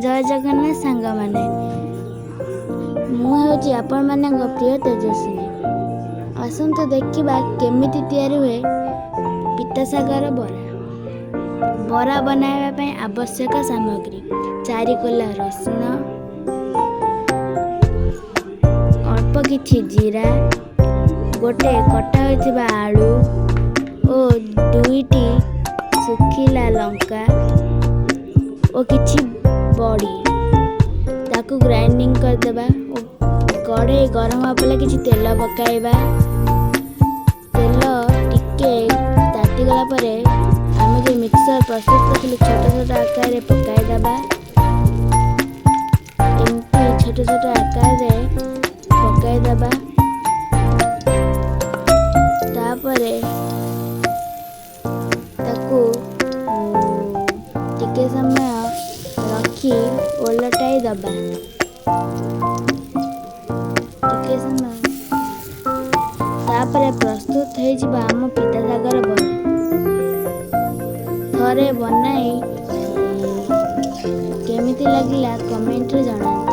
ଜୟ ଜଗନ୍ନାଥ ସାଙ୍ଗମାନେ, ମୁଁ ହେଉଛି ଆପଣମାନଙ୍କ ପ୍ରିୟ ତେଜସ୍ୱିନୀ। ଆସନ୍ତୁ ଦେଖିବା କେମିତି ତିଆରି ହୁଏ ପିତା ଶାଗର ବରା। ବରା ବନାଇବା ପାଇଁ ଆବଶ୍ୟକ ସାମଗ୍ରୀ: 4 କୋଲା ରସୁଣ, ଅଳ୍ପ କିଛି ଜିରା, ଗୋଟେ କଟା ହୋଇଥିବା ଆଳୁ ଓ 2ଟି ଶୁଖିଲା ଲଙ୍କା ଓ କିଛି ବଡ଼ି। ତାକୁ ଗ୍ରାଇଣ୍ଡିଙ୍ଗ କରିଦେବା ଓ କଢ଼େଇ ଗରମ ହେବା ପରେ କିଛି ତେଲ ପକାଇବା। ତେଲ ଟିକେ ତାତିଗଲା ପରେ ଆମେ ଯେଉଁ ମିକ୍ସଚର ପ୍ରସ୍ତୁତ କରିଥିଲୁ, ଛୋଟ ଛୋଟ ଆକାରରେ ପକାଇଦେବା। ଏମିତି ଛୋଟ ଛୋଟ ଆକାରରେ ପକାଇଦେବା। ତାପରେ ତାକୁ ଟିକେ ସମୟ ରଖି ଓଲଟାଇ ଦେବା ଟିକେ ସମୟ। ତାପରେ ପ୍ରସ୍ତୁତ ହେଇଯିବ ଆମ ପିତା ଶାଗର ବରା। ଥରେ ବନାଇ କେମିତି ଲାଗିଲା, କମେଣ୍ଟରେ ଜଣାନ୍ତୁ।